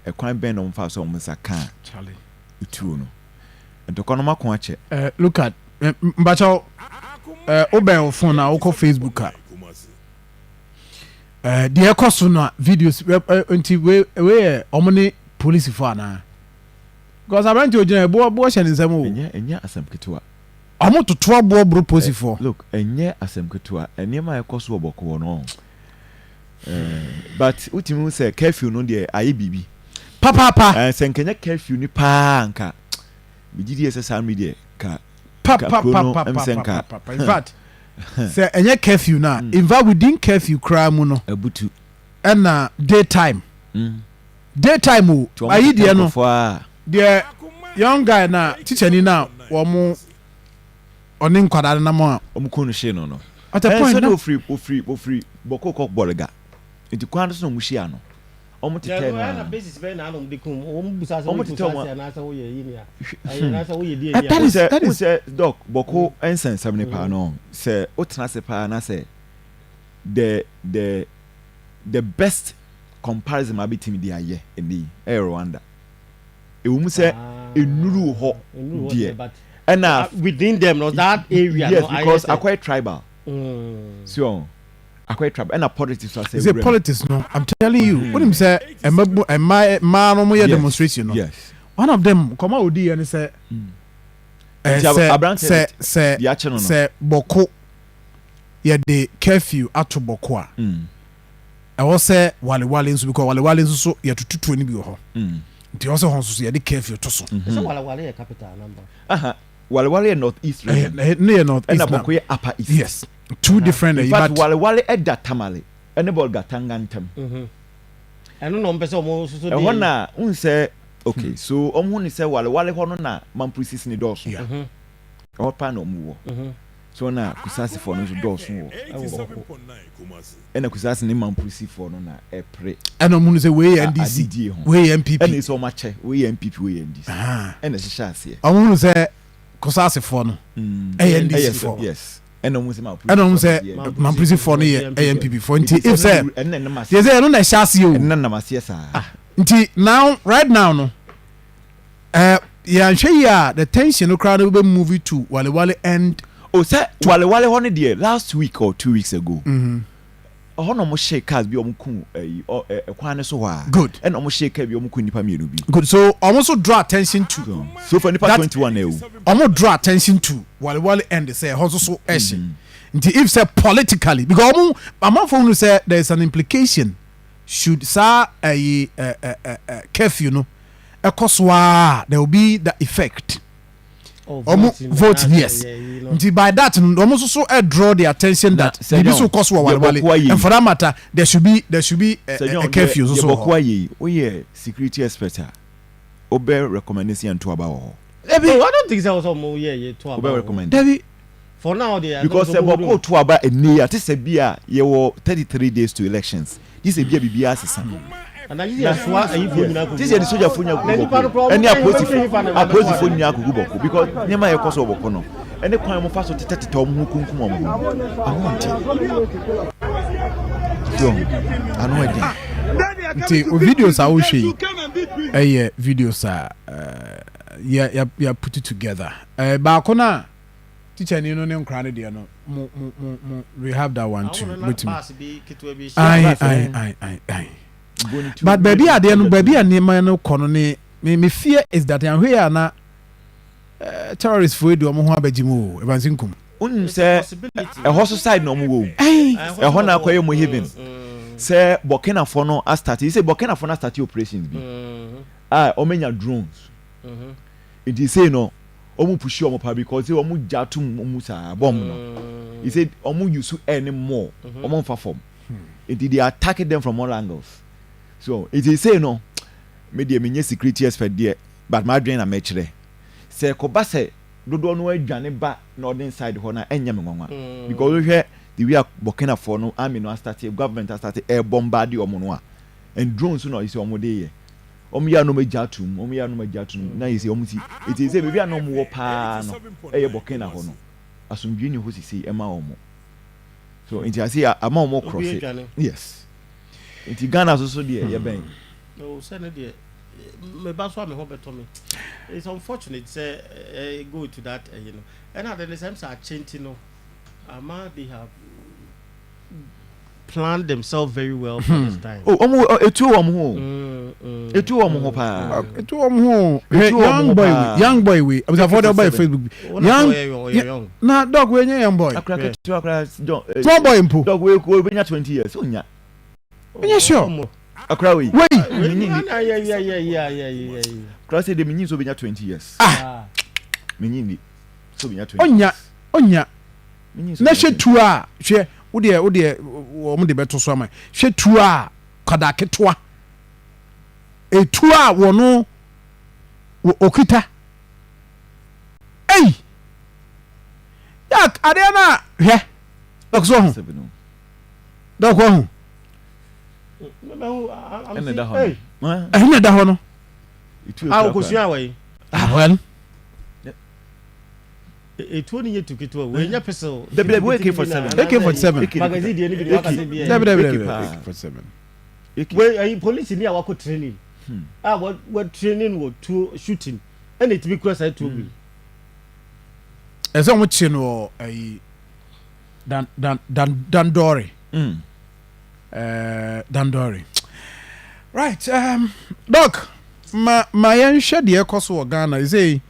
Ɛkwan bɛn na ɔmo fa so a ɔmo nsa kaa etuo no? Ntɔkwa no ɔmo ako akyɛ. Look at mbakyɛw, wobɛn wo phone na wokɔ Facebook a, deɛ ɛkɔ so no a, videos nti wei yɛ ɔmo ne polisifoɔ anaa? Because aberante ogyina boɔ boɔ hyɛ ne nsam o. Ɛnyɛ asɛm ketewa. Ɔmo toto aboɔ boro polisifoɔ. Look, ɛnyɛ asɛm ketewa. Nneɛma a ɛkɔ so wɔ Bawku no, but wotumi hu sɛ curfew no deɛ ayɛ biribi. Papaapa. Sɛ nkɛnyɛ curfew ni paa, nka megye di sɛ saa mi deɛ ka kuro no ɛm sɛ nka Papapapapapa. In fact, sɛ ɛnyɛ curfew na, in fact, within curfew koraa mu no, abutu. Ɛna daytime, daytime o. Nti ɔmo ayi tete deɛ no nkurɔfoɔ a deɛ young guy na teacher ni na wɔn ɔne nkwadaa no nam a ɔmo kun no hyee no. At a point sɛ na ofiri Bawku kɔ Bolga, nti kwan no so na ɔmo hyia no, ɔmo tetɛ no na a basis bɛyɛ na anam de kum wɔn busa sɛ Ɔmo woyɛ tetɛ kusase anaasɛ woyɛ yi ni a ɛyɛ anaasɛ woyɛ die ni that a. Sɛ that is sɛ doc, Bawku nsɛnsɛm ne paa no, sɛ wotena ase paa na sɛ the best comparison a bɛtumi de ayɛ ɛnɛ yi ɛyɛ Rwanda. Ɛwɔ mu sɛ enuru hɔ Enuru hɔ deɛ but ɛna within them no, that area yes no ayɛ because sɛ akɔyɛ tribal. So akɔyɛ tribal ɛna politics so asɛ Sɛ wura mu. politics no, I'm telling you, wonim sɛ ɛmɛ ɛma mmaa no mo yɛ demonstration no, one of them kɔma odi yɛ ne sɛ Nti sɛ aberante sɛ deɛ akye no. Sɛ Bawku yɛde curfew ato Bawku a, ɛwɔ sɛ Walewale nso, because Walewale nso so yɛtototuo no bi wɔ hɔ, nti ɛwɔ sɛ hɔ nso so yɛde curfew to so. Sɛ Walewale yɛ capital number. Aha, Walewale yɛ North East region. Ne yɛ North Ɛna East na Bawku yɛ Upper East. Yes, two different In fact, but Walewale ɛda Tamale ɛne Bolgatanga ntam. Ɛno na ɔmo pɛ sɛ ɔmo soso de. Ɛhɔ na n sɛ okay, so ɔmo hu ne sɛ Walewale hɔ no na Mamprusis ne dɔɔso. Ɛhɔ paa na ɔmo wɔ. So na Kusasifoɔ no nso dɔɔso wɔ Ɛwɔ Bawku, ɛna Kusasi ne Mamprusifoɔ no na ɛpere ɛna ɔmo nu sɛ wei yɛ NDC, adidie ho. Wei yɛ NPP. Ɛna esɛ ɔmo akyɛ, wei yɛ NPP, wei yɛ NDC. Ɛna ɛhyehyɛ aseɛ. Ɔmo nu sɛ Kusaasifoɔ no ɛyɛ NDC foɔ. Yes, ɛna ɔmo sɛ Mamprusi Ɛna ɔmo sɛ Mamprusifoɔ no yɛ ɛyɛ NPP foɔ. Nti if sɛ ɛna nam yɛ aseɛ sɛ ɛno na ɛhyɛ aseɛ o. Ɛna nam aseɛ saa. Nti now, right now no, yɛanhwɛ yi a, the tension no koraa no bɛ move to Walewale end. O, sɛ Walewale hɔ no deɛ, last week or 2 weeks ago, ɛhɔ na ɔmo hyɛ cars bi a ɔmo kun ɛyi ɔ ɛ ɛkwan no so hɔ a. Ɛna ɔmo hyɛ car bi a ɔmo kun nipa mmienu bi. Good, so ɔmo nso draw attention to So far nipa 21 na ewu. Ɔmo draw attention to Walewale end sɛ ɛhɔ nso so ɛhyɛ. Nti if sɛ politically, because ɔmo amanfo hunu sɛ there is an implication should saa ɛyi ɛ ɛ ɛ ɛ curfew no ɛkɔ so a, there will be the effect ɔmo vote, yes. Nti by that no, ɔmo nso so ɛ draw the attention that sɛ biribi so kɔ so wɔ deɛ Walewale Bawku ayɛ yi. And for that matter, there should be a curfew nso so Deɛ wɔ Bawku hɔ. Ayɛ yi, woyɛ security expert a, wobɛ recommend sɛ yɛnto aba wɔ hɔ? Dabi. Oh, I don't think sɛ ɔsɛ ɔmo yɛ to aba Wobɛ wɔ hɔ. recommend? Dabi. For now deɛ, I Because don't sɛ think Bawku to aba ɛnɛ yi a, te sɛ bi a yɛwɔ 33 days to elections gye sɛ bi a biribi asesa. Anagye sɛ yɛsoa ayifoɔ nyinaa kɔgu Te sɛ yɛde sogyafoɔ nyinaa Na kɔgu nipa no Bawku koraa, ɛne ɔmo bɛyɛ apolisifoɔ nyinaa kɔgu Bawku, because nneɛma a yɛkɔ so wɔ Bawku no ɛne kwan mo fa so tetɛtetɛ ɔmo ho kunkum ɔmo ho no, ano ɔden so, ano ɛden. Nti o, videos a wohwɛ yi ɛyɛ videos a yɛ put it together. Baako no a teacher ni no ne nkora no deɛ no, mo we have that one too. Wetin? Ayi ayi ayi ayi ayi, but baabi a adeɛ no, baabi a nneɛma no kɔ no ne me fear is that yɛn ahwɛ yɛ ana terrorist fo yi de wɔn ho abɛgye mu o, Evansi Nkum. Wonim sɛ ɛhɔ so side na ɔmo wɔ o, ɛhɔ na akɔyɛ mo haven sɛ Burkinafoɔ no astart yi, sɛ Burkinafoɔ no astart operations bi a ɔmo drones, nti sei no ɔmo push ɔmo pa because ɔmo gya to mu saa bomb no, he said ɔmo use air ne more, ɔmo nfa fam, nti they attack them from all angles. So nti sei no, me deɛ, me nye security expert deɛ, but maa dwen na mɛkyerɛ sɛ kɔba sɛ dodoɔ no adwane ba northern side hɔ na ɛnyɛ me nwanwa, because wohwɛ the way a Burkinafoɔ no army no astart, government astart air bombard ɔmo no a, and drones no ɔyɛ sɛ ɔmo de yɛ, ɔmo yɛ anom agya atum, ɔmo yɛ anom agya atum na yɛ sɛ ɔmo si eti sɛ beebi a na ɔmo wɔ paa no ɛyɛ Burkina hɔ no, asomdwe ni hɔ sisi ɛma ɔmo so, nti ase ama ɔmo cross. Yes, nti Ghana soso deɛ yɛbɛn. Sɛ ne deɛ. Meba so a, me ho bɛtɔ me. It's unfortunate sɛ go to that ɛna de ne sɛ akyɛ nti no ama they have planned themselves very well for this time. Oh, ɔmo etuo wɔn ho, etuo wɔn ho paa. Etuo wɔn ho. Hwɛ young boy wei, young boy wei, abusuafo de ɔba yɛ Facebook bi. Young na dog wei nye young boy. Akora ketewa akora John. Small boy mpo. Dog wei ko obenya 20 years onya. Onye sure. Akora wei. Wei. Akora sɛ de mi nyi so obenya 20 years. Ah. Mi nyi ni so obenya 20 Onya years. Onya. Mi nyi so Na obenya hwɛ 20. tuo a, hwɛ, wodeɛ wɔn de bɛto so ama, hwɛ tuo a kwadaa ketewa etuo a wɔn okita. Ei, yak adeɛ no a, hwɛ dɔk so ho. Seven o. Dɔk ho. Ɛna da hɔ no. Ɛhe na ɛda hɔ no? Etuo A ekura. Okosua wɔ yi. Ah, well. Etuo ni nye tu ketewa, wei nye pistol. Dabi dabi, wey AK-47. AK-47. Magazine deɛ ni bi de waka sɛ bi yɛ. Dabi dabi AK dabi. Paa. AK-47. AK. Wei ayi polisi ni a wakɔ training a wɔ training wɔ tuo shooting, ɛna etimi kura saa tuo wei. Ɛsɛ wɔn kye no wɔ ɛyi dan dan dan dandɔre. Dandɔre, right. Doc, ma yɛnhwɛ deɛ ɛkɔ so wɔ Ghana ɛsɛ.